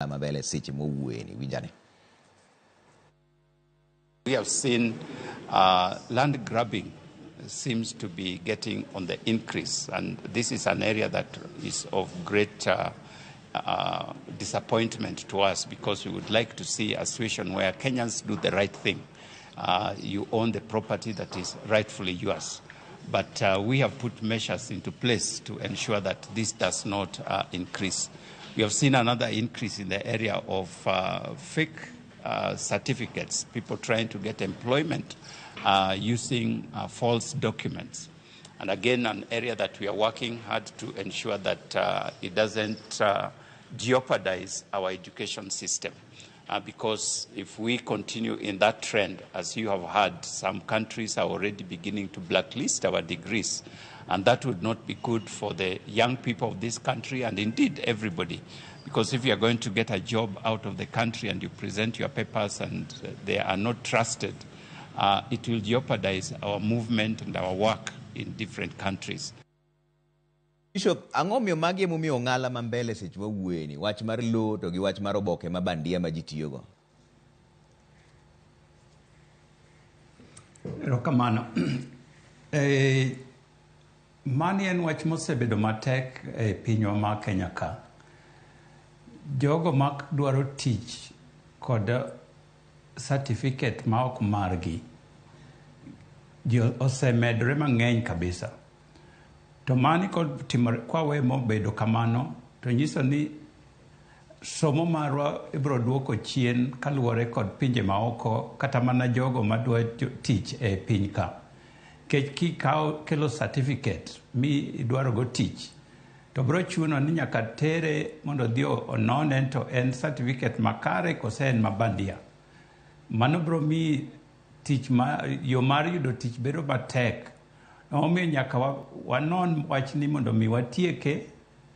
Mabele seche mowuoyeni winjane. We have seen land grabbing seems to be getting on the increase, and this is an area that is of great disappointment to us, because we would like to see a situation where Kenyans do the right thing. You own the property that is rightfully yours. But we have put measures into place to ensure that this does not increase. We have seen another increase in the area of fake certificates, people trying to get employment using false documents. And again, an area that we are working hard to ensure that it doesn't jeopardize our education system. Because if we continue in that trend, as you have heard, some countries are already beginning to blacklist our degrees. And that would not be good for the young people of this country and indeed everybody. Because if you are going to get a job out of the country and you present your papers and they are not trusted, it will jeopardize our movement and our work in different countries. Bishop, ang'o miyo magi emomiyo ong'ala ma mbele seche mawuoyeni? Wach mar lowo to gi wach mar oboke ma bandia ma ji tiyogo. Erokamano. Mani en wach mosebedo matek e pinywa ma Kenya ka. Jogo ma dwaro tich kod certificate ma ok margi ji osemedore mang'eny kabisa. To mani kotimore kwawe mobedo kamano to nyiso ni somo marwa ibiro duoko chien kaluwore kod pinje maoko kata mana jogo madwa tich e piny ka. Nikech kikawo kelo certificate mi idwaro go tich to biro chuno ni nyaka tere mondo odhi onone to en certificate makare kose en mabandia. Mano biro miyi tich ma yo mar yudo tich bedo matek. Omiyo nyaka wanon wachni mondo mi watieke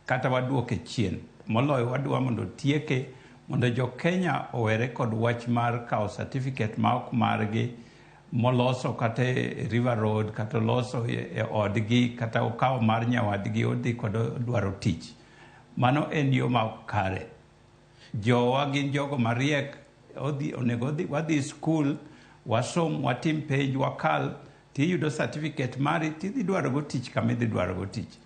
kata waduoke chien. Moloyo wadwa mondo tieke mondo jo Kenya owere kod wach mar kawo certificate ma ok margi moloso kata e River Road kata oloso e odgi kata okawo mar nyawadgi odhi kod dwaro tich. Mano en yo ma ok kare. Jowa gin jogo mariek, onego wadhi skul, wasom, watim penj, wakal, tiyudo certificate mari tidhi dwarogo tich kama idhi dwarogo tich.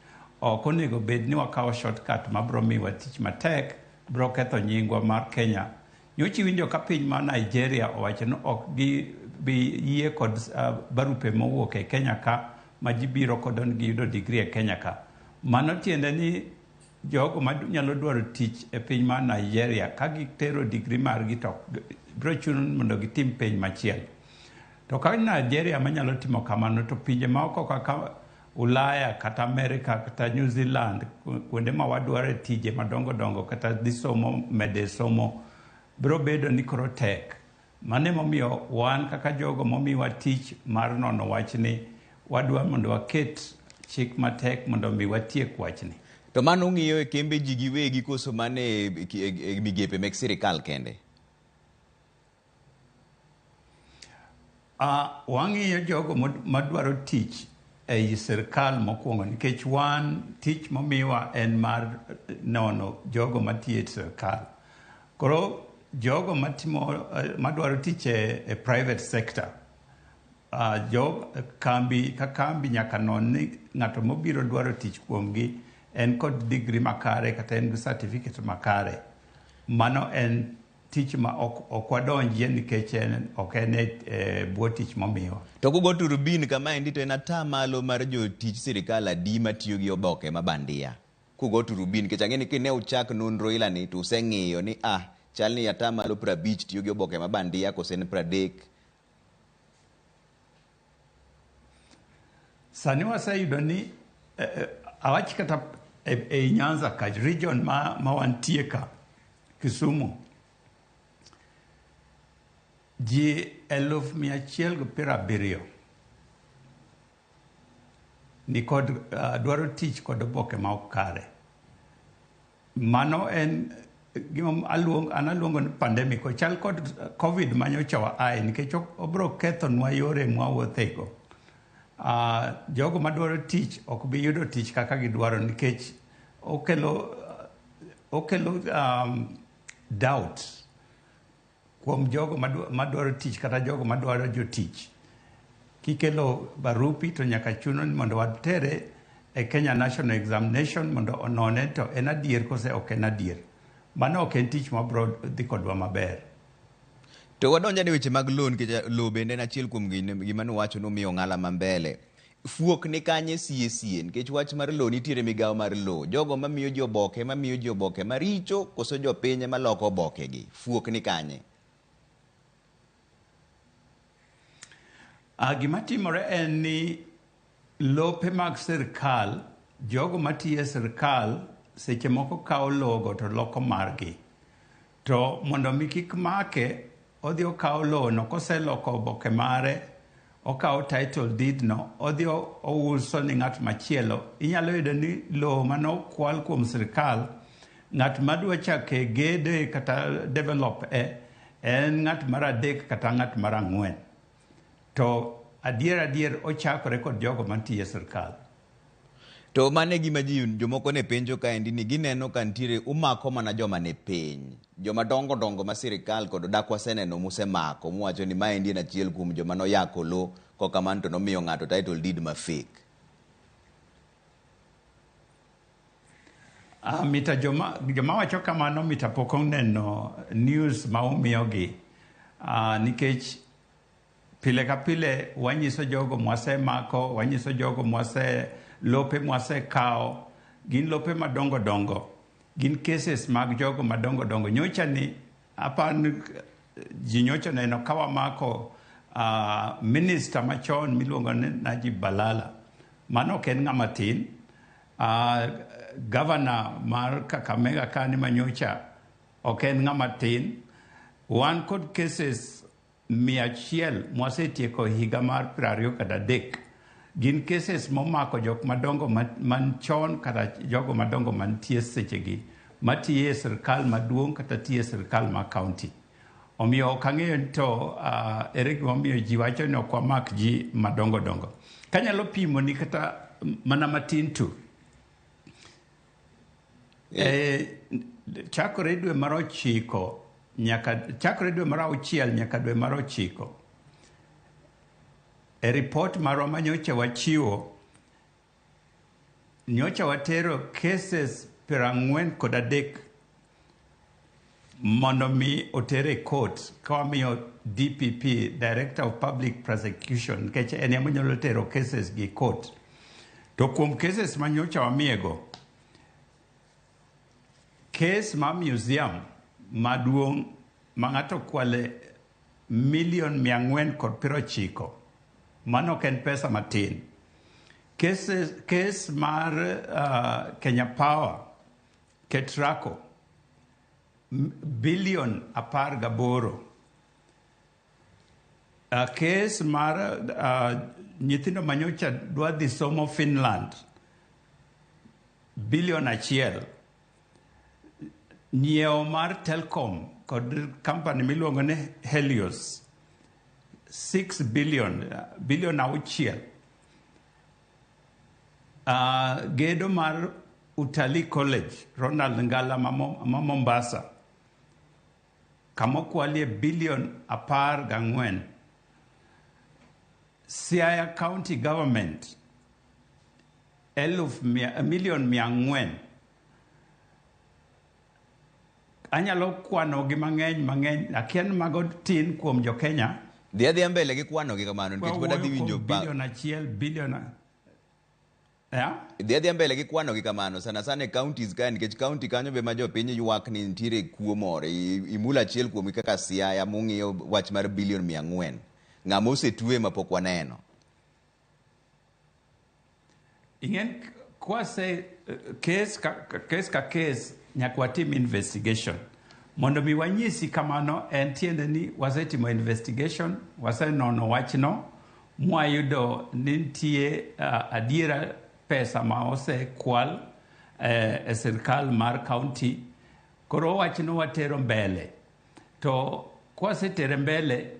Ok onego bed ni wakawo shortcut mabiro miwa tich matek, biro ketho nyingwa mar Kenya. Nyocha iwinjo ka piny mar Nigeria owacho ni ok gibi yie kod barupe mowuok e Kenya ka ma ji biro kodo ni giyudo degree e Kenya ka. Mano tiende ni jogo manyalo dwaro tich e piny mar Nigeria ka gitero degree margi to biro chuno ni mondo gitim penj machielo. To ka Nigeria manyalo timo kamano to pinje maoko kaka Ulaya kata Amerika kata New Zealand kuonde ma wadware tije madongo dongo kata dhi somo mede somo biro bedo ni koro tek. Mano emomiyo wan kaka jogo momiwa tich mar nono wachni wadwa mondo waket chik matek mondo mi watiek wachni. To mano ung'iyo e kembe ji giwegi koso mano e migepe mek sirikal kende? Wang'iyo jogo madwaro tich ei sirikal mokwongo nikech wan tich momiwa en mar nono jogo matiyo e sirikal. Koro jogo matimo madwaro tich e private sector, kambi ka kambi nyaka non ni ng'ato mobiro dwaro tich kuomgi en kod degree makare kata en gi certificate makare. Mano en tich ma ok wadonjie nikech en ok en e bwo tich momiwa. To kugo turubin kamaendi to en atamalo mar jotich sirikal adi matiyo gi oboke ma bandia? Kugo turubin nikech ang'e ni kine uchak nonro ilani to useng'iyo ni chal ni atamalo 50 tiyo gi oboke ma bandia kose en 30. Sani waseyudo ni awach kata e Nyanza ka region ma wantie ka Kisumu ji 170,000 ni kod dwaro tich kod oboke ma ok kare. Mano en gima an aluongo ni pandemic. Ochal kod COVID manyocha wa ae nikech obiro kethonwa yore mwawuothego. Jogo madwaro tich ok bi yudo tich kaka gidwaro nikech okelo doubt kuom jogo madwaro tich kata jogo madwaro jotich. Kikelo barupi to nyaka chuno ni mondo watere e Kenya National Examination mondo onone to en adier kose ok en adier. Mano ok en tich mabiro dhi kodwa maber. To wadonjo ne weche mag lowo nikech lowo bende en achiel kuom gima nuwacho nomiyo ong'ala ma mbele. Fuok ni kanye sie sie nikech wach mar lowo nitiere migawo mar lowo. Jogo mamiyo ji oboke mamiyo ji oboke maricho koso jopiny ema loko oboke gi. Fuok ni kanye? Gima timore en ni lope mag sirkal, jogo matiyo e sirkal seche moko kawo logo to loko margi. To mondo mi kik make, odhi okawo lowo no koseloko oboke mare, okawo title deed no, odhi ouso ni ng'at machielo. Inyalo yudo ni lowo manokwal kuom sirkal, ng'at madwa chake gede kata develop e, en ng'at mar adek kata ng'at mar ang'wen. To adier adier ochakore kod jogo mantiyo e sirkal. To mano e gima ji jomoko ne penjo kaendi ni gineno ka nitiere umako mana joma ni piny. Joma dongo dongo ma sirikal kod dak waseneno musemako muwacho ni maendi en achiel kuom joma noyako lo kokamano to nomiyo ng'ato title deed ma fake. Mita joma wacho kamano mita pok oneno news ma umiyogi. Nikech pile ka pile wanyiso jogo mwasemako, wanyiso jogo mwase lope mwasekawo, gin lope madongo dongo, gin cases mag jogo madongo dongo. Nyocha ni apan ji nyocha neno ka wamako minister machon miluongo ni Najib Balala. Mano ok en ng'ama tin. Governor mar Kakamega kani manyocha ok en ng'ama tin. Wan kod cases 100 mwasetieko higa mar 23. Gin cases momako jok madongo man chon kata jogo madongo mantie sechegi matiyo e sirkal maduong' kata tiyo e sirkal ma county. Omiyo ok ang'eyo ni to ere gimomiyo ji wacho ni ok wamak ji madongo dongo. Kanyalo pimo ni kata mana matin tu. Chakore dwe mar ochiko nyaka chakore dwe mar auchiel nyaka dwe mar ochiko. E report marwa manyocha wachiwo, nyocha watero cases 43 mondo mi oter e court ka wamiyo DPP, Director of Public Prosecution, nikech en ema onyalo tero cases gi court. To kuom cases manyocha wamiyego, case mar museum maduong' ma ng'ato kwale milion 490, mano ok en pesa matin. Case mar Kenya Power, Ketraco, bilion 18. Case mar nyithindo manyocha dwa dhi somo Finland, bilion 1. Nyiewo mar Telkom kod company miluongo ni Helios, 6 billion, bilion 6. Gedo mar Utalii College, Ronald Ngala ma Mombasa, kama okwalie bilion 14. Siaya County Government, milion 400. Anyalo kwano gi mang'eny mang'eny, akia ni mago tin kuom jo Kenya. Dhi adhiya mbele gi kwano gi kamano nikech pod adhi winjo bilion 1, bilion. Yeah? Dhi adhiya mbele gi kwano gi kamano sana sana e counties kae nikech county kanyo be ma jopiny ywak ni nitiere kuo moro. Imulo achiel kuomgi kaka Siaya mung'iyo wach mar bilion 400. Ng'ama osetwe ma pok waneno. Ing'en kwase case ka case ka case nyaka watim investigation. Mondo mi wanyisi kamano en tiende ni wasetimo investigation, wasenono wachno, mwayudo ni nitie adiera pesa ma osekwal e sirkal mar county. Koro wachno watero mbele. To kwasetere mbele,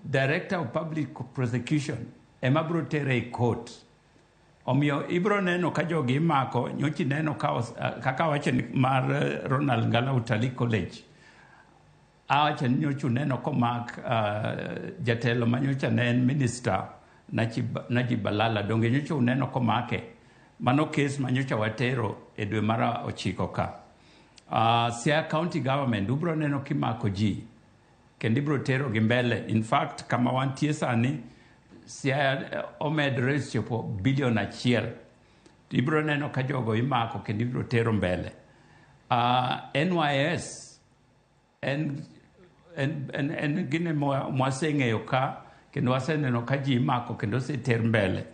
Director of Public Prosecution ema biro tere e court. Omiyo ibiro neno ka jogi imako, nyocha ineno ka kaka awacho ni mar Ronald Ngala Utalii College. Awacho ni nyocha uneno komak jatelo ma nyocha ne en minister Najib Balala, donge nyocha uneno komake. Mano kes ma nyocha watero e dwe mar 9 ka. Siaya County Government ubiro neno kimako ji kendo ibiro tero gi mbele. In fact, kama wantie sani, Siaya omedore chopo bilion 1. Ibiro neno ka jogo imako kendo ibiro tero mbele. NYS en gine mwaseng'eyo ka kendo waseneno ka ji imako kendo oseter mbele.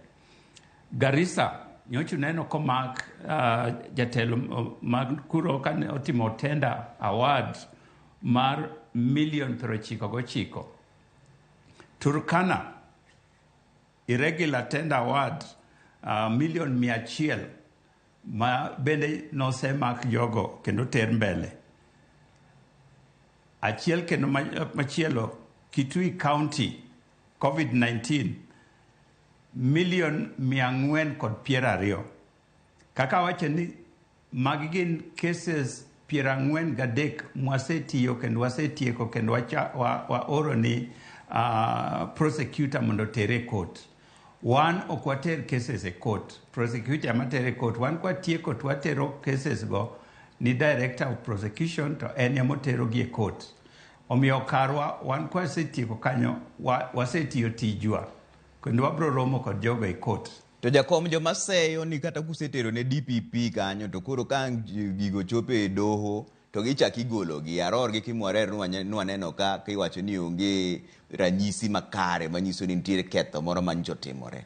Garissa nyocha uneno komak jatelo mag kuro kane otimo tender award mar milion 99. Turkana irregular tender award milion 100 ma bende nosemak jogo kendo ter mbele. Achiel kendo machielo, Kitui County COVID-19 milion 420. Kaka awacho ni magi gin cases 43 mwasetiyo kendo wasetieko kendo waoro ni prosecutor mondo otere e court. Wan ok water cases e court, prosecutor ema tere e court. Wan kwatieko to watero cases go ni director of prosecution to en ema oterogi e court. Omiyo karwa wan kwasetieko kanyo wasetiyo tijwa kendo wabro romo kod jogo e court. To jakom, joma seyo ni kata kusetero ne DPP kanyo to koro ka gigo chopo e doho to gichak igologi. Aror gi Kimwarer nwaneno ka kiwacho ni onge ranyisi makare manyiso ni nitiere ketho moro manyicho timore.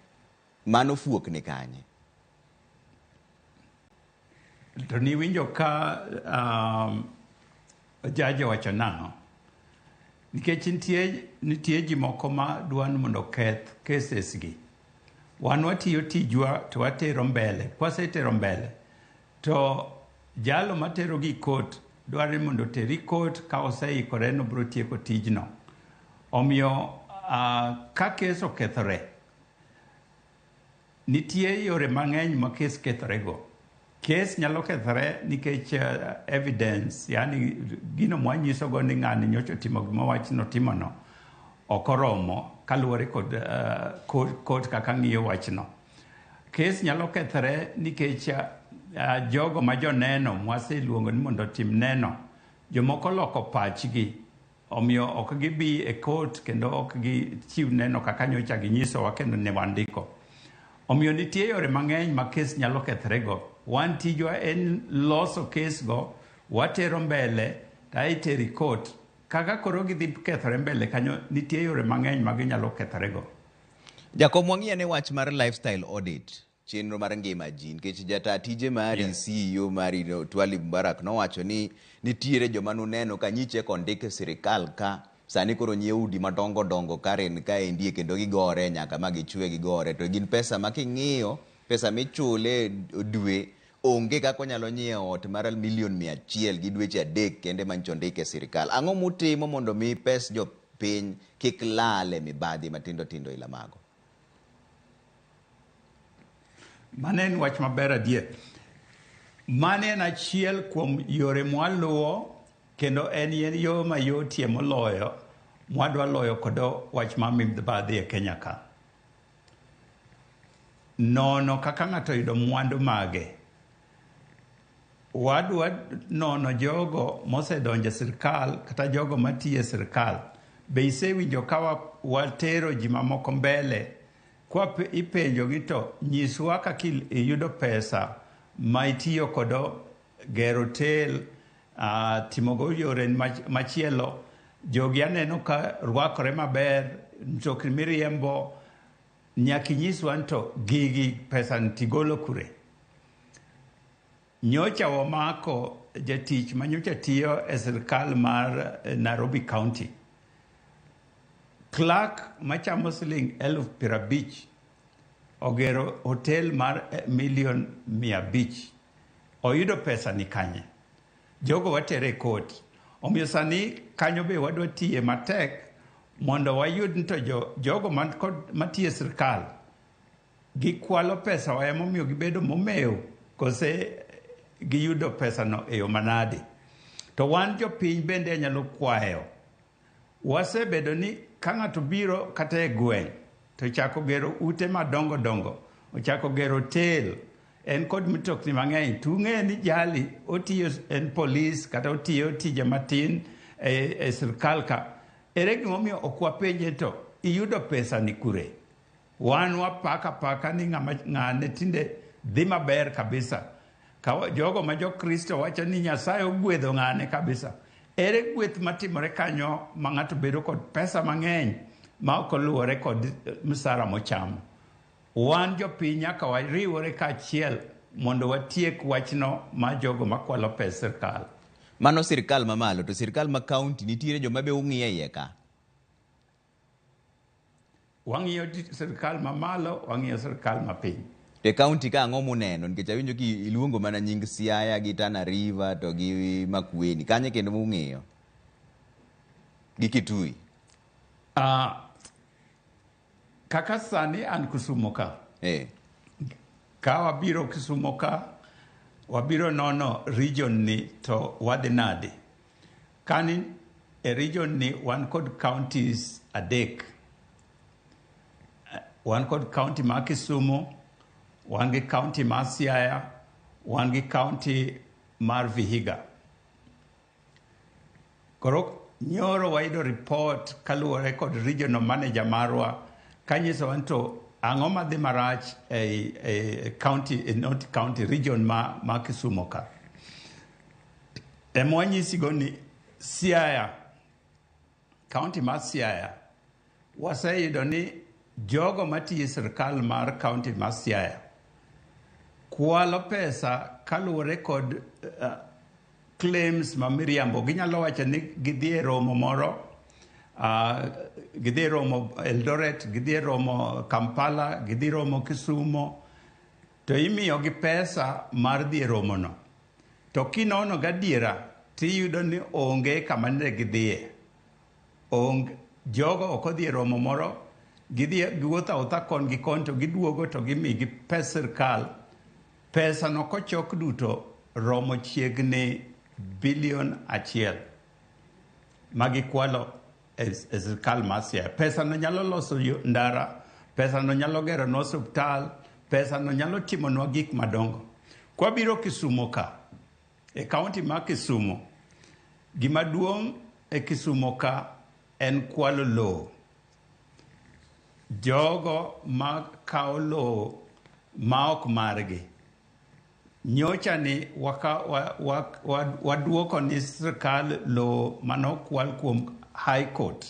Mano fuok ni kanye? To niwinjo ka jaji owacho nang'o? Nikech nitie ji moko ma dwa ni mondo oketh cases gi. Wan watiyo tijwa to watero mbele. Kwasetero mbele to jalo matero gi court dwaro ni mondo oteri court ka oseikore nobiro tieko tijno. Omiyo ka kes okethore, nitie yore mang'eny ma kes kethorego. Kes nyalo kethore nikech evidence, yani gino mwanyisogo ni ng'ani nyocha otimo gima wach notimono ok oromo kaluwore kod court kaka ng'iyo wachno. Kes nyalo kethore nikech jogo ma joneno mwaseluongo ni mondo otim neno, jomoko loko pachgi, omiyo ok gibi e court kendo ok gichiw neno kaka nyocha ginyisowa kendo ne wandiko. Omiyo nitie yore mang'eny ma kes nyalo kethorego. Wan tijwa en loso kes go, watero mbele, to itero e court. Kaka koro gidhi kethore mbele kanyo, nitie yore mang'eny ma ginyalo kethorego. Jakom, wang'i ane wach mar lifestyle audit, chenro mar ngima ji, nikech jata tije mari, CEO mari Twalib Mbarak nowacho ni nitiere joma nuneno ka nyiche kondik e sirikal ka sani koro nyiewo udi madongo dongo Karen kaendi kendo gigore nyaka ma gichwe gigore, to gin pesa ma king'iyo pesa michule dwe onge kaka onyalo nyiewo ot mar milion 100 gi dweche 3 kende manyicho ondik e sirikal. Ang'o mutimo mondo mi pes jopiny kik lal e mibadhi matindo tindo ila mago? Mano en wach maber adier. Mano en achiel kuom yore mwaluwo kendo en yo mayotie moloyo mwadwa loyo kod wach mar mibadhi e Kenya ka. Nono kaka ng'ato oyudo mwandu mage. Wadwa nono jogo mosedonjo e sirikal kata jogo matiyo e sirikal. Be isewinjo ka watero ji mamoko mbele kwa ipenjogi to nyiswa kaka iyudo pesa ma itiyo kodo gero hotel, timogo yore machielo. Jogi aneno ka rwakore maber, mtokni miriembo, nyaka inyiswa ni to gigi pesa ni tigolo kure. Nyocha wamako jatich ma nyocha tiyo e sirikal mar Nairobi County. Clerk machamo siling 50,000 ogero hotel mar milion 500. Oyudo pesa ni kanye? Jogo watere e court. Omiyo sani kanyo be wadwa tiye matek mondo wayud ni to jogo matiyo e sirikal Gikwalo pesa wa emomiyo gibedo momew kose giyudo pesano e yo manade? To wan jopiny bende anyalo kwayo. Wasebedo ni ka ng'ato biro kata e gweng' to chako gero ute madongo dongo, ochako gero hotel, en kod mtokni mang'eny, tung'e ni jali otiyo en polis kata otiyo tije matin e sirkal ka. Ere gimomiyo ok wapenje to iyudo pesa ni kure? Wan wapaka paka ni ng'ama ng'ane tinde dhi maber kabisa. Ka jogo ma jokristo wacho ni Nyasaye ogwedho ng'ane kabisa. Ere gweth matimore kanyo ma ng'ato bedo kod pesa mang'eny ma ok oluwore kod msara mochamo? Wan jopiny nyaka wariwore kaachiel mondo watiek wachno ma jogo makwalo pes sirkal. Mano sirkal mamalo, to sirkal ma kaunti nitiere joma be ung'iyo e iye ka? Wang'iyo sirkal mamalo, wang'iyo sirkal mapiny. E kaunti ka ang'o muneno? Nikech awinjo ki iluongo mana nying Siaya gi Tana River to gi Makueni. Kanye kendo mung'iyo? Gi Kitui. Kaka sani an Kisumo ka. Ka wabiro Kisumo ka, wabiro nono region ni to wadhi nade. Kani e region ni wan kod counties adek. Wan kod county ma Kisumu, wan gi county mar Siaya, wan gi county mar Vihiga. Koro nyoro wayudo report kaluwore kod regional manager marwa kanyisowa ni to ang'o madhi marach e county, not county, region ma Kisumu ka. Ema wanyisigo ni Siaya, county mar Siaya, waseyudo ni jogo matiyo e sirkal mar county mar Siaya kwalo pesa kaluwore kod claims ma miriambo. Ginyalo wacho ni gidhi e romo moro, gidhi e romo Eldoret, gidhi e romo Kampala, gidhi romo Kisumo, to imiyogi pesa mar dhi e romono. To kinono gadiera, tiyudo ni onge kama ne gidhiye. Jogo ok odhi e romo moro, gidhi giwuotho awuotha kon gi kon to giduogo to gimigi pes sirkal. Pesa no kochok duto romo chiegni bilion 1 ma gikwalo e sirkal mar Siaya. Pesa no nyalo loso ndara, pesa no nyalo geronwa osiptal, pesa no nyalo timonwa gik madongo. Kwabiro Kisumo ka, e kaunti mar Kisumo, gima duong' e Kisumo ka en kwalo lowo. Jogo ma kawo lowo ma ok margi. Nyocha ni waduoko ni sirkal lowo manokwal kuom High Court.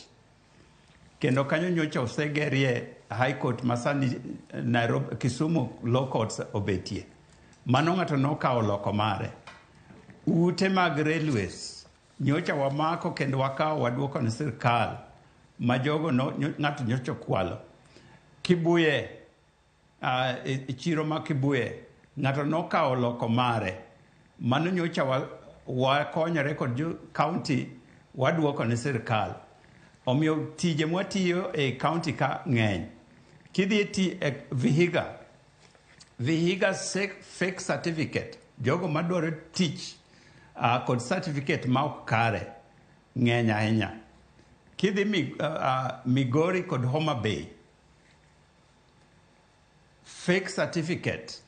Kendo kanyo nyocha osegerie High Court masani Nairobi, Kisumu Law Courts obetie. Mano ng'ato nokawo loko mare. Ute mag railways nyocha wamako kendo wakawo waduoko ne sirkal ma jogo ng'ato nyocha okwalo. Kibuye, e chiro ma Kibuye, ng'ato nokawo loko mare. Mano nyocha wakonyore kod jo county waduoko ne sirkal. Omiyo tije mwatiyo e county ka ng'eny. Kidhi ti e Vihiga, Vihiga fake certificate, jogo madwaro tich kod certificate ma ok kare ng'eny ahinya. Kidhi Migori kod Homa Bay, fake certificate,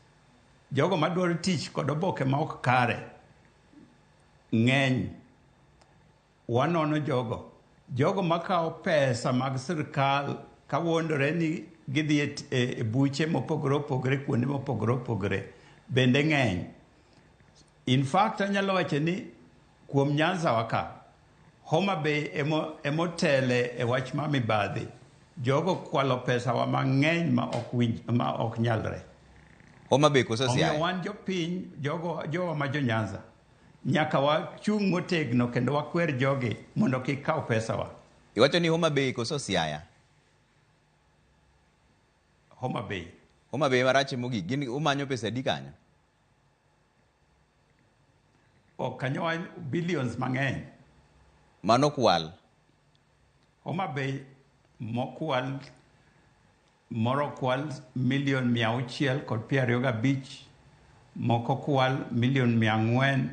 jogo madwaro tich kod oboke ma ok kare ng'eny. Wanono jogo. Jogo makawo pesa mag sirkal kawuondore ni gidhi e buche mopogore opogore kuonde mopogore opogore bende ng'eny. In fact, anyalo wacho ni kuom Nyanza wa ka, Homa Bay emotele e wach ma mibadhi. Jogo kwalo pesa wa mang'eny ma ok nyalre. Homa Bay koso Omiyo Siaya? wan jopiny, jogo, jowa ma jo Nyanza, nyaka wachung' motegno kendo wakwer jogi mondo kik kaw pesawa. Iwacho ni Homa Bay koso Siaya? Homa Bay. Homa Bay marach mogik. Gin umanyo pesa adi kanyo? Ok, kanyo wan billions mang'eny. Mano kwal. Homa Bay mokwal Moro kwal milion 625, moko kwal milion 400,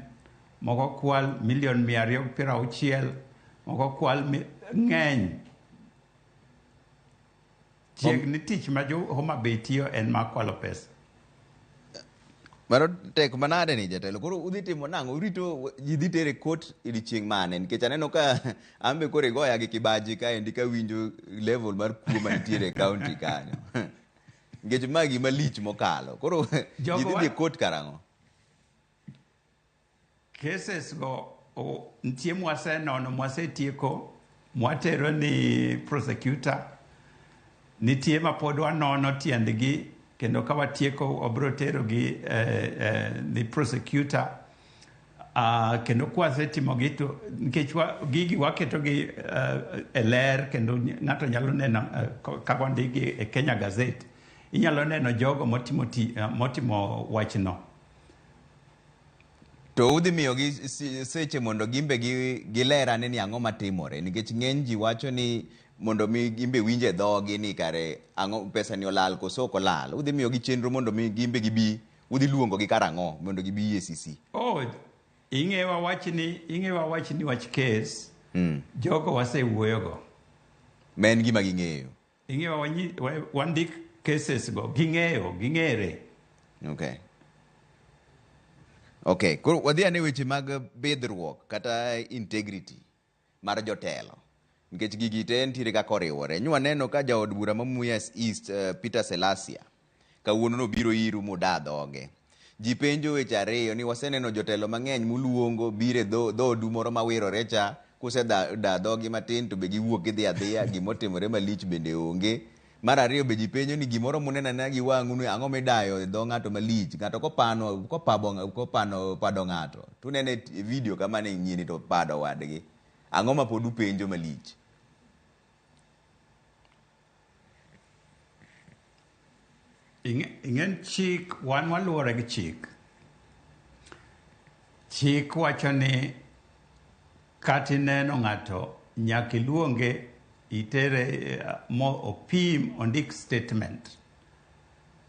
moko kwal milion 260, moko kwal ng'eny. Chiegni tich ma jo Homa Bay tiyo en mar kwalo pesa. Mano tek manade ni jatelo. Koro udhi timo nang'o? Urito ji dhi tere court odiochieng' mane? Nikech aneno ka an be koro igoya gi kibaji kaendi kawinjo level mar kuo manitiere e county kanyo. Nikech ma gima lich mokalo. Koro ji dhi dhi e court karang'o? Cases go nitie mwasenono, mwasetieko, mwatero ni prosecutor. Nitie ma pod wanono tiendgi kendo ka watieko wabiro terogi ni prosecutor. Kendo kwasetimogi to nikech gigi waketogi e ler kendo ng'ato nyalo neno kaka ondikgi e Kenya Gazette. Inyalo neno jogo motimo wachno. To udhi miyogi seche mondo gimbe giler ane ni ang'o matimore, nikech ng'eny ji wacho ni mondo mi gimbe winje dhogi ni kare ang'o pesa ni olal koso ok olal. Udhi miyogi chenro mondo mi gimbe gibi, udhi luongogi karang'o mondo gibi EACC? Oh, ing'ewa wach ni wach case, jogo wasewuoyogo. Ma en gima ging'eyo. Ing'ewa wandik cases go, ging'eyo, ging'ere. Okay. Okay, koro wadhi ane weche mag bidhruok kata integrity mar jotelo. Nikech gigi te nitiere kaka oriwore. Nyo waneno ka jaod bura ma Mumias East, Peter Salasya, kawuono nobiro iru muda dhoge. Ji penjo weche ariyo ni waseneno jotelo mang'eny muluongo biro e dhodu moro mawirore cha, kuse da dhogi matin to be giwuok gidhi adhiya, gimotimore malich bende onge. Mar ariyo be ji penjo ni gimoro muneno anena gi wang'u ni ang'o midayo e dho ng'ato malich. Ng'ato kopano, kopabo, kopano, pado ng'ato. Tunene e video kama ni nyieni to pado wadgi. Ang'o ma pod upenjo malich? Ing'en chik, wan waluwore gi chik. Chik wacho ni kata ineno ng'ato nyaka iluonge itere mo opim ondik statement.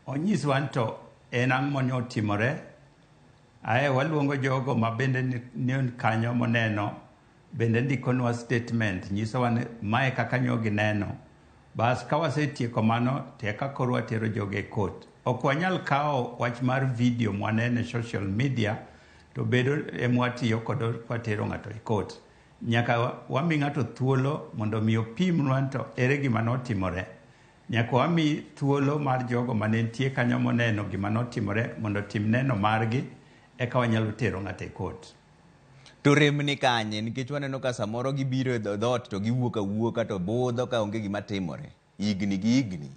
Onyiswa ni to en ang'o mane otimore. Ae waluongo jogo ma bende ni kanyo moneno bende ndikonwa statement nyisowa ni mae kaka nyo gineno. Bas ka wasetieko mano to eka koro watero jogo e court. Ok wanyal kawo wach mar video mwaneno e social media to bedo emwatiyo kodo kwatero ng'ato e court. Nyaka wami ng'ato thuolo mondo mi opimnwa ni to ere gima notimore. Nyaka wami thuolo mar jogo mane nitie kanyo moneno gima notimore mondo otim neno margi eka wanyalo tero ng'ato e court. To rem ni kanye? Nikech waneno ka samoro gibiro e dhoot to giwuok awuoka to budho ka onge gima timore. Higni gi higni.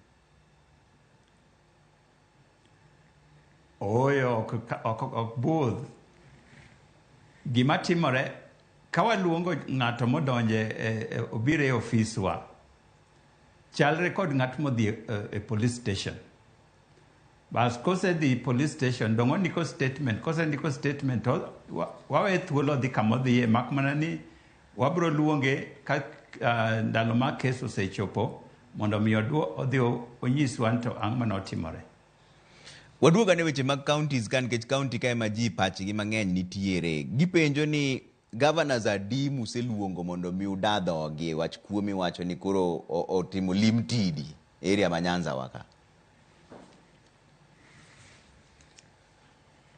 Ooyo, ok budh. Gima timore, ka waluongo ng'ato modonje obiro e ofiswa, chalre kod ng'at modhi e police station. Bas kosedhi police station, dong' ondiko statement, kosendiko statement to wawe thuolo odhi kama odhiye, mak mana ni wabro luonge ka ndalo ma kes osechopo mondo mi odhi onyiswa ni to ang'o mane otimore. Waduog ane weche mag counties ka nikech county ka ema ji pachgi mang'eny nitiere. Gipenjo ni governors adi museluongo mondo mi uda dhogi e wach kuo miwacho ni koro otimo lim tidi e area ma Nyanza wa ka.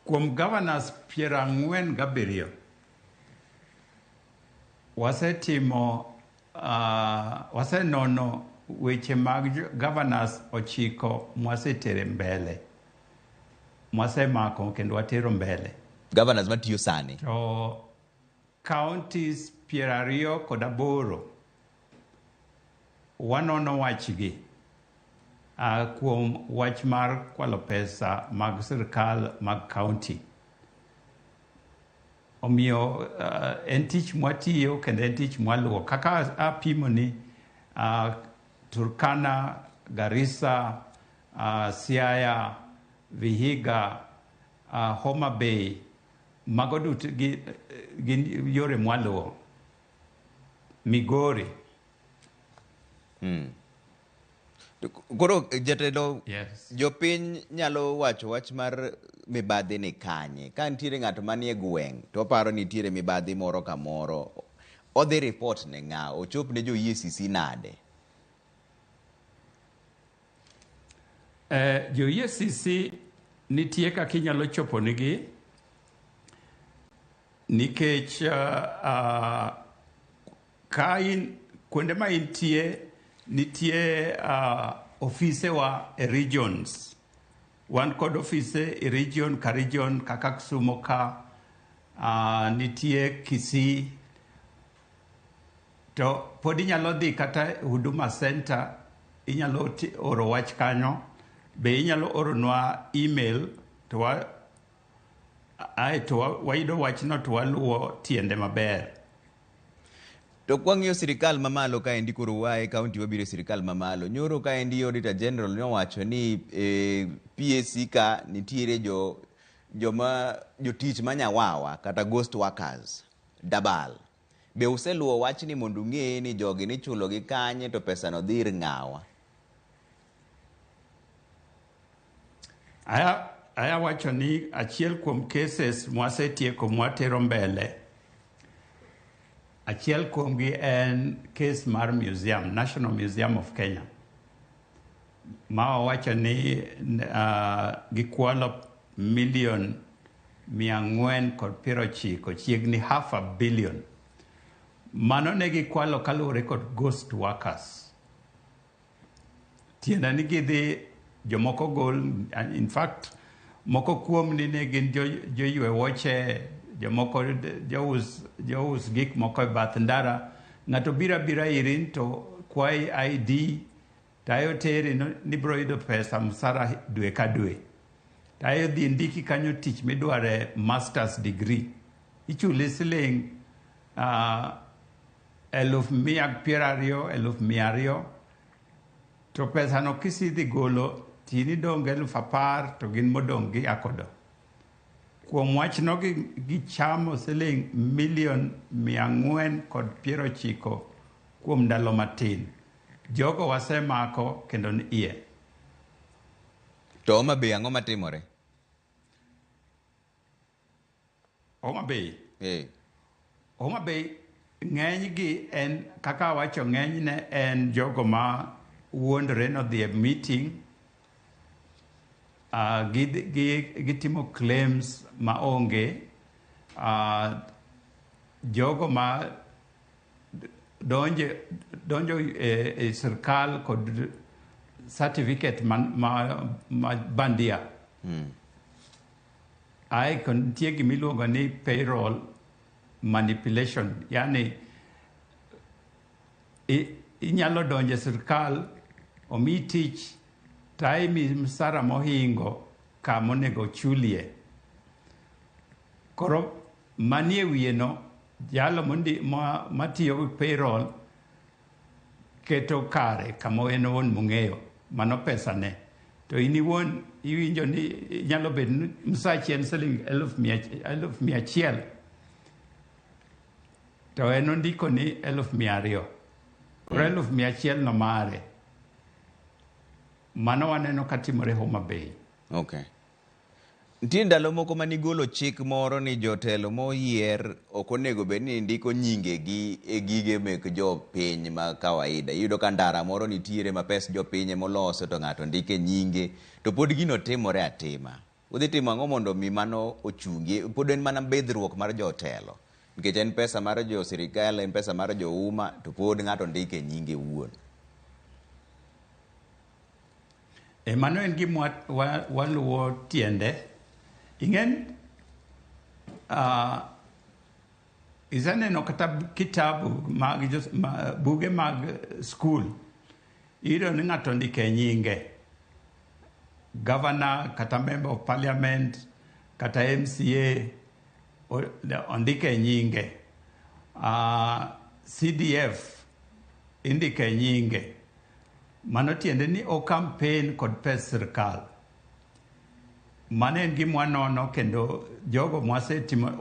Kuom governors 47, wasenono weche mag governors 9 mwasetere mbele, mwasemako kendo watero mbele. Governors matiyo sani. To counties 28 wanono wachgi kuom wach mar kwalo pesa mag sirkal mag county. Omiyo en tich mwatiyo kendo en tich mwaluwo. Kaka apimo ni Turkana, Garissa, Siaya, Vihiga, Homa Bay, mago duto gin yore mwaluwo. Migori. Koro jatelo, Yes. jopiny nyalo wacho wach mar mibadhi ni kanye? Ka nitiere ng'ato manie gweng' to oparo ni nitiere mibadhi moro kamoro, odhi report ne ng'a? Ochop ne jo EACC nade? Jo EACC nitie kaka inyalo chopo nigi nikech ka in kuonde ma intie nitie ofisewa e regions. Wan kod ofise e region ka region kaka Kisumu ka, nitie Kisii, to pod inyalo dhi kata Huduma Center, inyalo oro wach kanyo, be inyalo oronwa email to aeto wayudo wachno to waluwo tiende maber. To kwang'iyo sirikal mamalo kaendi, koro wae kaunti wabiro e sirikal mamalo. Nyoro kaendi Auditor General nowacho ni PSC ka nitiere joma jotich manyawawa kata ghost workers dabal. Be useluwo wachni mondo ung'e ni jogi nichulo gi kanye to pesa no dhi ir ng'awa? Aya wacho ni achiel kuom cases mwasetieko mwatero mbele, achiel kuomgi en case mar museum, National Museum of Kenya, ma wawacho ni gikwalo milion 490, chiegni half a billion. Mano ne gikwalo kaluwore kod ghost workers. Tiende ni gidhi jomoko gol, in fact moko kuom ni ne gin joywe wuoche, jomoko jous gik moko e bath ndara. Ng'ato biro abira iri to kwayi ID, to ayo teri ni biro yudo pesa msara dwe ka dwe. To ayo dhi ndiki kanyo tich midware master's degree. Ichuli siling 120,000, 200,000. To pesa no kisidhi golo, tini dong 10,000 to gin modong' gi akodo. Kuom wachno gichamo siling milion 490 kuom ndalo matin. Jogo wasemako kendo ni iye. To Homa Bay ang'o matimore? Homa Bay? Homa Bay ng'enygi en, kaka awacho, ng'enyne en jogo ma wuondore nodhi e meeting, gitimo claims ma onge, jogo ma donjo e sirkal kod certificate ma bandia. Ae kod nitie gimiluongo ni payroll manipulation, yani inyalo donjo e sirkal, omiyi tich, to ae imiyi msara mohingo kama onego chulie. Koro manie wiye no, jalo matiyo gi payroll keto kare kama en owuon mong'eyo, mano pesane. To in iwuon iwinjo ni nyalo bedo ni msachi en siling 100,000, to en ondiko ni 200,000. Koro 100,000 no mare. Mano waneno katimore Homa Bay. Okay. Nitie ndalo moko manigolo chik moro ni jotelo moyier ok onego bed ni ndiko nyingegi e gige mek jopiny ma kawaida. Iyudo ka ndara moro nitiere ma pes jopiny emoloso to ng'ato ndike nyinge, to pod gino timore atima. Udhi timo ang'o mondo mi mano ochungi? Pod en mana bidhruok mar jotelo. Nikech en pesa mar jo sirikal, en pesa mar jo umma, to pod ng'ato ndike nyinge wuon. Mano en gima waluwo tiende. Ing'en, iseneno kata kitabu mag buge mag skul, iyudo ni ng'ato ndike nyinge. Governor, kata member of parliament, kata MCA, ondike nyinge. CDF indike nyinge. Mano tiende ni o campaign kod pes sirkal. Mano en gima wanono kendo jogo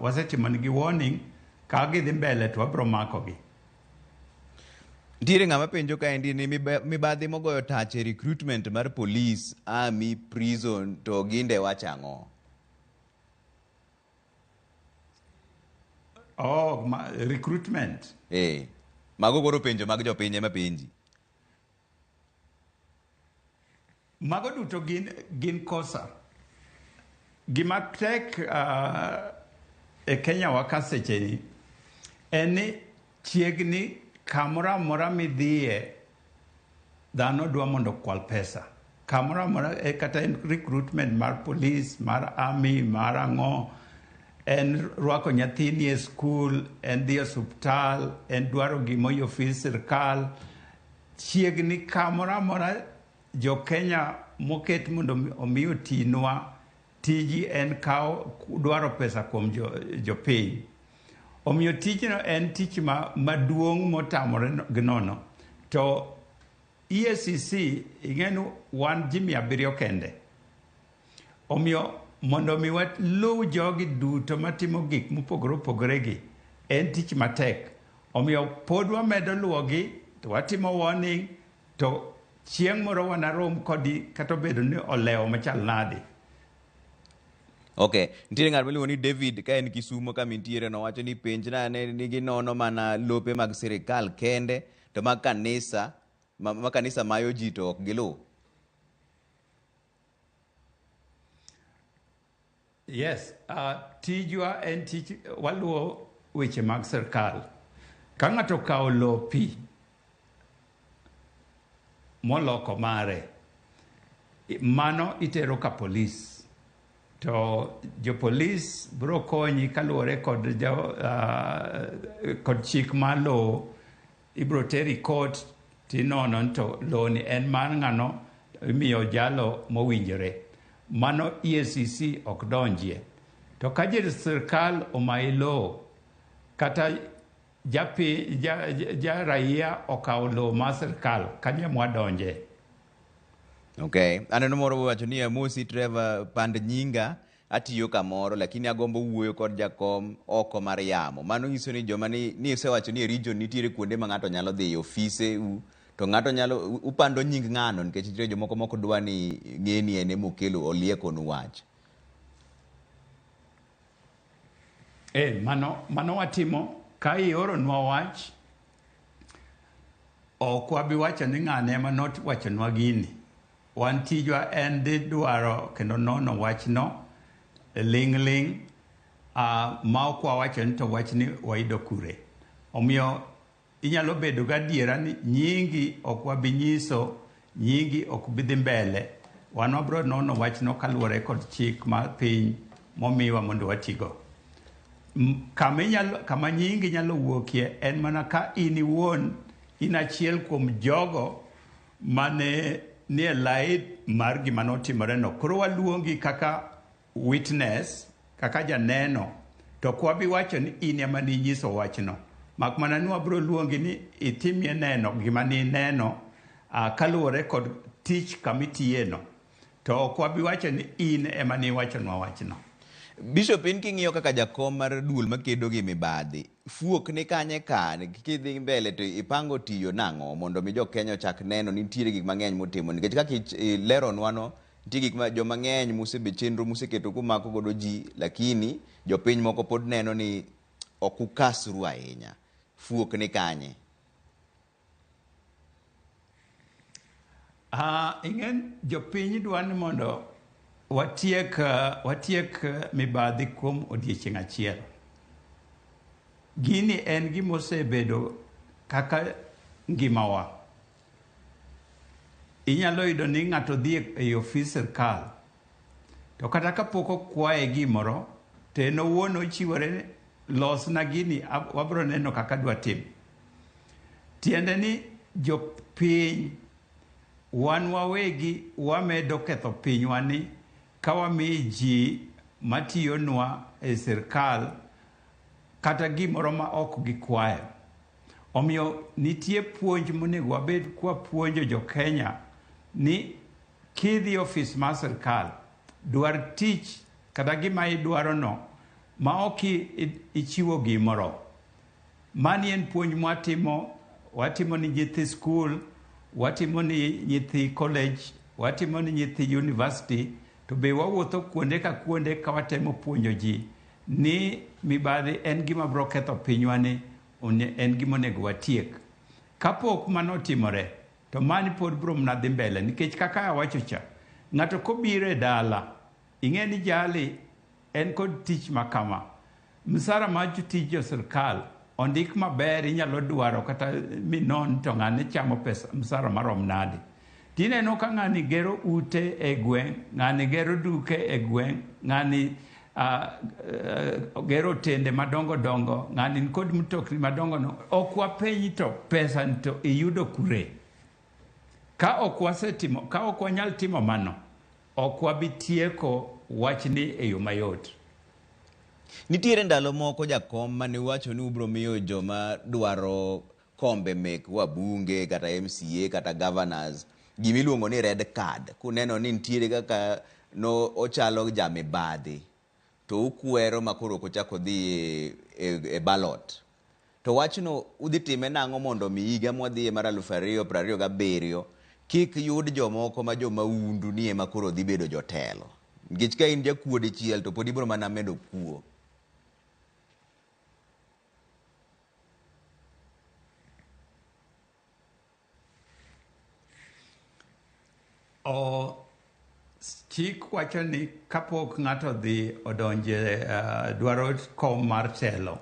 wasetimo nigi warning, ka gidhi mbele to wabiro makogi. Nitiere ng'ama penjo kaendi ni mibadhi mogoyo tach e recruitment mar police, army, prison to ginde wacho ang'o? Oh, recruitment. Mago koro penjo mag jopiny ema penji. Mago duto gin kosa. Gima tek e Kenya wa ka secheni en ni chiegni kamoro amora midhiye dhano dwa mondo okwal pesa. Kamoro amora, kata en recruitment mar police, mar army, mar ang'o, en rwako nyathini e skul, en dhi e osuptal, en dwaro gimo e ofis sirkal. Chiegni kamoro amora jo Kenya moket mondo omi otinwa tiji en kawo dwaro pesa kuom jopiny. Omiyo tijno en tich maduong' motamore gi nono. To EACC ing'e ni wan ji 700 kende. Omiyo mondo mi waluw jogi duto matimo gik mopogore opogore gi en tich matek. Omiyo pod wamedo luwogi to watimo warning to chieng' moro wanarom kodi kata obedo ni olewo machal nade. Okay, nitiere ng'at miluongo ni David ka en Kisumo kama intiere nowacho ni penjna ne nigi nono mana lope mag sirikal kende to mag kanisa ma kanisa mayo ji to ok giluw. Yes, tijwa en tich waluwo weche mag sirkal. Ka ng'ato okawo lopi moloko mare, mano itero ka polis. To jopolis biro konyi kaluwore kod kod chik mar lowo, ibiro teri court tinono to lowo ni en mar ng'ano, imiyo jalo mowinjore. Mano EACC ok donjie. To ka jo sirkal omayi lowo, kata ja raia okawo lowo mar sirkal, kanyo ema wadonje. Okay, aneno moro wacho ni amosi Trevor pand nyinga atiyo kamoro lakini agombo wuoyo kod jakom oko mar yamo. Mano nyiso ni joma ni isewacho ni e region nitiere kuonde ma ng'ato nyalo dhi e ofise u to ng'ato nyalo upando nying ng'ano nikech nitiere jomoko mok dwa ni ng'e ni en emokelo oliekonu wach. Mano watimo ka ioronwa wach ok wabi wacho ni ng'ane ema nowachonwa gini. Wan tijwa en dhi dwaro kendo nono wachno ling' ling' ma ok wawacho ni to wachni wayudo kure. Omiyo inyalo bedo gadiera ni nyingi ok wabi nyiso, nyingi ok bi dhi mbele. Wan wabiro nono wachno kaluwore kod chik mar piny momiwa mondo watigo. Kama nyingi nyalo wuokie en mana ka in iwuon in achiel kuom jogo mane nie lai mar gima notimore no. Koro waluongi kaka witness, kaka janeno, to ok wabi wacho ni in ema ninyiso wachno. Mak mana ni wabiro luongi ni itimie neno gima nineno kaluwore kod tich kamitiye no. To ok wabi wacho ni in ema niwachonwa wachno. Bishop, in king'iyo kaka jakom mar duol makedo gi mibadhi, fuok ni kanye ka kidhi mbele to ipango tiyo nang'o mondo mi jo Kenya ochak neno ni nitiere gik mang'eny motimo nikech kaka ileronwa no nitie gik ma joma ng'eny mosebet chenro moseketo kumako godo ji lakini jopiny moko pod neno ni ok ukasru ahinya. Fuok ni kanye? Ing'en jopiny dwa ni mondo watiek mibadhi kuom odiechieng' achiel. Gini en gima osebedo kaka ngimawa. Inyalo yudo ni ng'ato dhi e ofis sirkal, to kata kapok okwaye gimoro, to en owuon ochiwore ni losna gini, wabiro neno kaka dwatim. Tiende ni jopiny wan wawegi wamedo ketho pinywa ni ka wamiyo ji matiyonwa e sirkal kata gimoro ma ok gikwayo. Omiyo nitie puonj monego wabed kwapuonjo jo Kenya ni kidhi ofis mar sirkal, dwar tich kata gima idwaro no ma ok ichiwo gimoro. Mani en puonj mwatimo, Watimo ni nyithi skul, watimo ni nyithi college, watimo ni nyithi university, to be wawuotho kuonde ka kuonde ka watemo puonjo ji ni mibadhi en gima biro ketho pinywa ni en gima onego watiek. Kapok mano otimore, to mani pod biro mana dhi mbele nikech kaka awacho cha, ng'ato kobiro e dala, ing'e ni jali en kod tich ma kama. Msara mar jotij jo sirkal ondik maber inyalo dwaro kata minon to ng'ane chamo pesa msara marom nade. Tineno ka ng'ani gero ute e gweng', ng'ani gero duke e gweng', ng'ani gero otende madongo dongo, ng'ani nikod mtokni madongo dongo. Ok wapenj to pesa ni to iyudo kure. Ka ok wasetimo, ka ok wanyal timo mano, ok wabi tieko wachni e yo mayot. Nitiere ndalo moko jakom mane uwacho ni ubiro miyo joma dwaro kombe mek wabunge kata MCA kata governors gimiluongo ni red card. Kuneno ni nitiere kaka no ochalo jamibadhi to ukwero ma koro ok ochako dhi e ballot. To wachno udhi time nang'o mondo mi higa mwadhiye mar 2027 kik yud jomoko ma jomaundu ni ema koro dhi bedo jotelo. Nikech ka in jakuo dichiel to pod ibiro mana medo kuo. O chik wacho ni kapok ng'ato odhi odonje dwaro kom mar telo,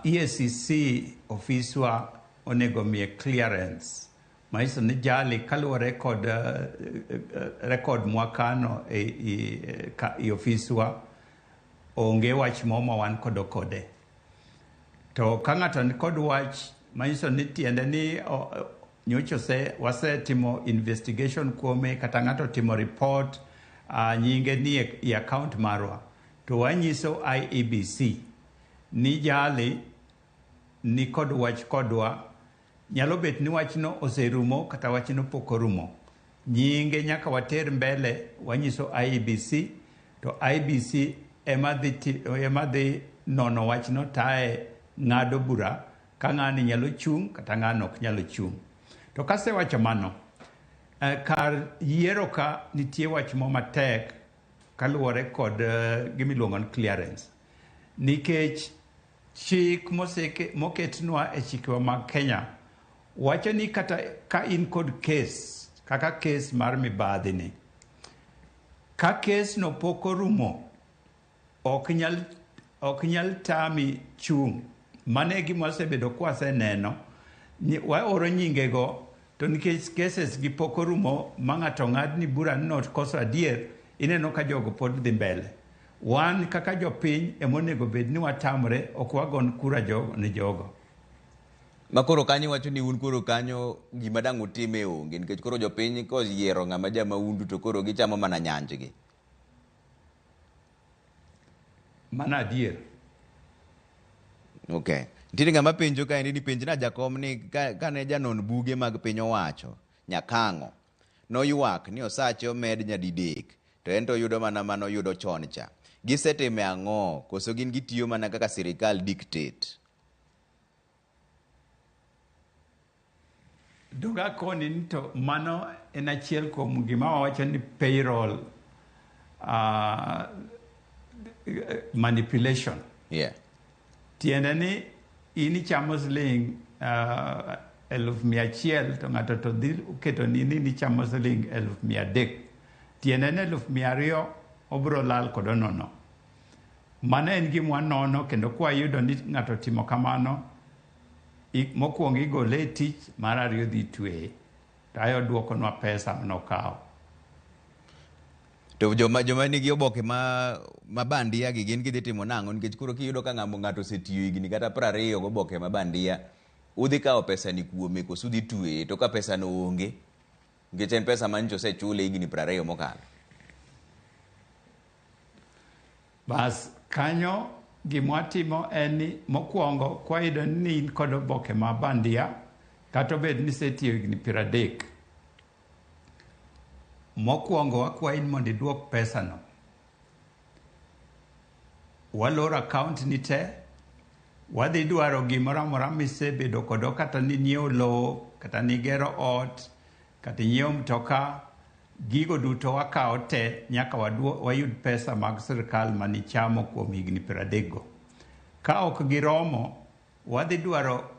EACC ofiswa onego miye clearance manyiso ni jali kaluwore kod rekod mwakano e ofiswa onge wach mo ma wan kodo kode. To ka ng'ato ni kod wach manyiso ni tiende ni nyocha wasetimo investigation kuome kata ng'ato otimo report nyinge ni e account marwa to wanyiso IEBC ni jali ni kod wach kodwa. Nyalo bet ni wachno oserumo kata wachno pok orumo. Nyinge nyaka water mbele, wanyiso IEBC to IEBC ema dhi nono wachno tae ng'ado bura ka ng'ani nyalo chung' kata ng'ano ok nyalo chung'. To kasewacho mano, kar yiero ka nitie wach mo matek kaluwore kod gimiluongo ni clearance. Nikech chik moketnwa e chikewa mag Kenya wacho ni kata ka in kod kes kaka kes mar mibadhi ni, ka kes no pok orumo, ok nyal tami chung'. Mano e gima wasebedo kwaseneno. Waoro nyingego to nikech cases gi pok orumo ma ng'ato ng'adni bura ni nokoso adier, ineno ka jogo pod dhi mbele. Wan kaka jopiny emonego bed ni watamre, ok wagon kura ne jogo. Ma koro kanyo iwacho ni un koro kanyo gima dang' utime onge nikech koro jopiny koyiero ng'ama jamaundu to koro gichamo mana nyanjgi. Mano adier. Okay. Nitiere ng'ama penjo kaendi ni penjna jakom ni kane janon buge mag piny owacho Nyakang'o noywak ni osache omed nyadidek to en to oyudo mana manoyudo chon cha. Gisetime ang'o koso gin gitiyo mana kaka sirikal dictate? Doga koni ni to mano en achiel kuom gima wawacho ni payroll manipulation. Tiende ni in ichamo siling 100,000 to ng'ato to dhi ketoni ni ichamo siling 300,000. Tiende ni 200,000 obiro lal kodo nono. Mano en gima wanono kendo kwayudo ni ng'ato otimo kamano, mokwongo igole e tich, mar ariyo dhi tweye. To ae oduokonwa pesa manokawo. To joma nigi oboke ma bandia gi gin gidhi timo nang'o? Nikech koro kiyudo ka ng'ato osetiyo higni kata 20 goboke ma bandia, udhi kawo pesa ni kuome koso udhi tweye? To ka pesa no onge, nikech en pesa manyocha osechule higni 20 mokalo. Bas, kanyo gimwatimo en ni mokwongo kwayudo ni in kod oboke ma bandia kata obed ni isetiyo higni 30. Mokwongo wakwayi ni mondo iduok pesa no. Waloro account ni te, Wadhi dwaro gimoro amora misebedo kodo kata ninyiewo lowo, kata nigero ot, kata inyiewo mtoka, gigo duto wakawo te nyaka wayud pesa mag sirkal manichamo kuom higni 30 go. Ka ok giromo, wadhi dwaro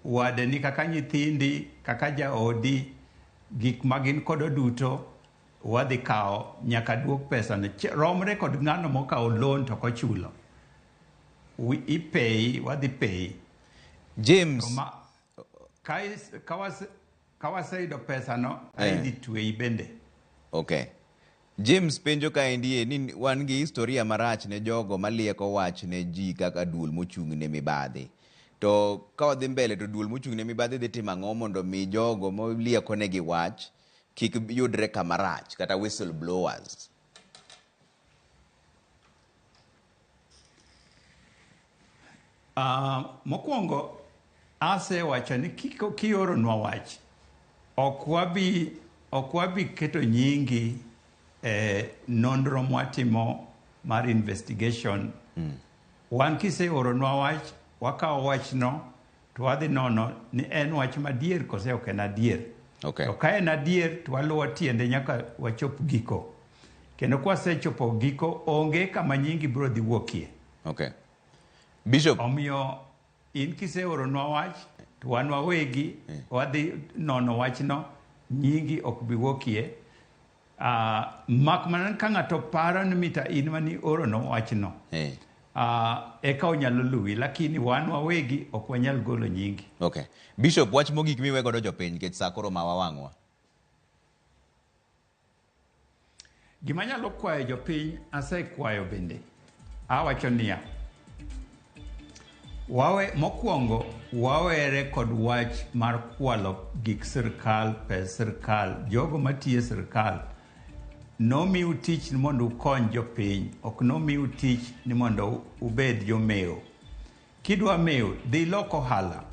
wadeni kaka nyithindi, kaka jaodi, gik ma gin kodo duto wadhi kawo nyaka duok pesa no. Romre kod ng'ano mokawo loan to ok ochulo. Ipeyi, wadhi peyi. James. Ka waseyudo pesa no, idhi tweyi bende. Okay. James penjo kaendi ni wan gi historia marach ne jogo malieko wach ne ji kaka duol mochung' ne mibadhi. To ka wadhi mbele to duol mochung' ne mibadhi dhi timo ang'o mondo mi jogo molieko negi wach kik yudre kama rach kata whistleblowers? Mokwongo asewacho ni kioronwa wach ok wabi keto nyingi e nonro mwatimo mar investigation. Wan kiseoronwa wach, wakawo wachno to wadhi nono ni en wach madier kose ok en adier. Okay. To ka en adier to waluwo tiende nyaka wachop giko. Kendo kwasechopo giko, onge kama nyingi biro dhi wuokie. Okay. Bishop. Omiyo in kiseoronwa wach to wan wawegi wadhi nono wachno, nyingi ok bi wuokie. Mak mana ka ng'ato paro ni mita in mani orono wachno. Eka onyalo luwi, lakini wan wawegi ok wanyal golo nyingi. Okay. Bishop, wach mogik miwe godo jopiny nikech sa koro ma wawang'wa. Gima anyalo kwayo jopiny, asekwayo bende. Awacho niya, mokwongo wawere kod wach mar kwalo gik sirkal, pes sirkal, jogo matiyo e sirkal. Nomiu tich ni mondo ukony jopiny, ok nomiu tich ni mondo ubed jomewo. Kidwa mewo, dhi lok ohala,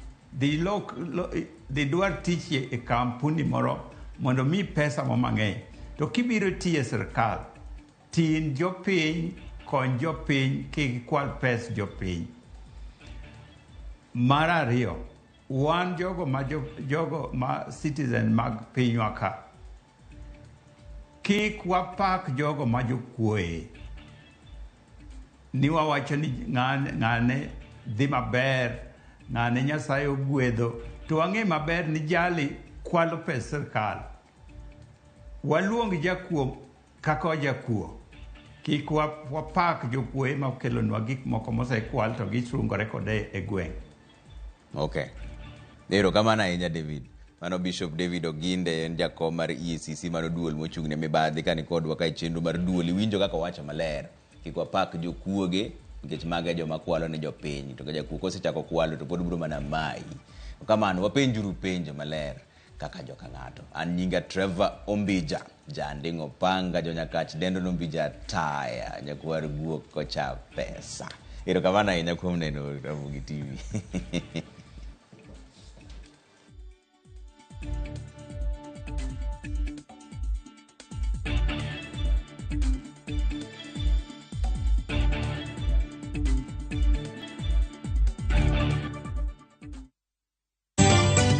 dhi dwar tich e kampuni moro mondo mi pesa mo mang'eny. To kibiro tiyo e sirkal, tin jopiny, kony jopiny, kik kwal pes jopiny. Mar ariyo, wan jogo ma citizen mag pinywa ka, kik wapak jogo ma jokuoe. Ni wawacho ni ng'ane dhi maber, ng'ane Nyasaye ogwedho, to wang'e maber ni jali kwalo pes sirkal. Waluong jakuo kaka jakuo. Kik wapak jokuoe ma okelonwa gik moko mosekwal to gisungore kode e gweng'. Okay. Erokamano ahinya David. Mano Bishop David Oginde en jakom mar EACC mano duol mochung' ne mibadhi ka nikodwa ka e chenro mar duol. Iwinjo kaka owacho maler. Kik wapak jokuoge nikech mago e joma kwalo ne jopiny. To ka jakuo kosechako kwalo to pod biro mana mayi. Kamano wapenjuru penjo maler kaka joka ng'ato. An nyinga Trevor Ombija, janding'o panga jonyakach dendo nombija taya, nyakwar guok kocha pesa. Erokamano ahinya kuom neno Ramogi TV.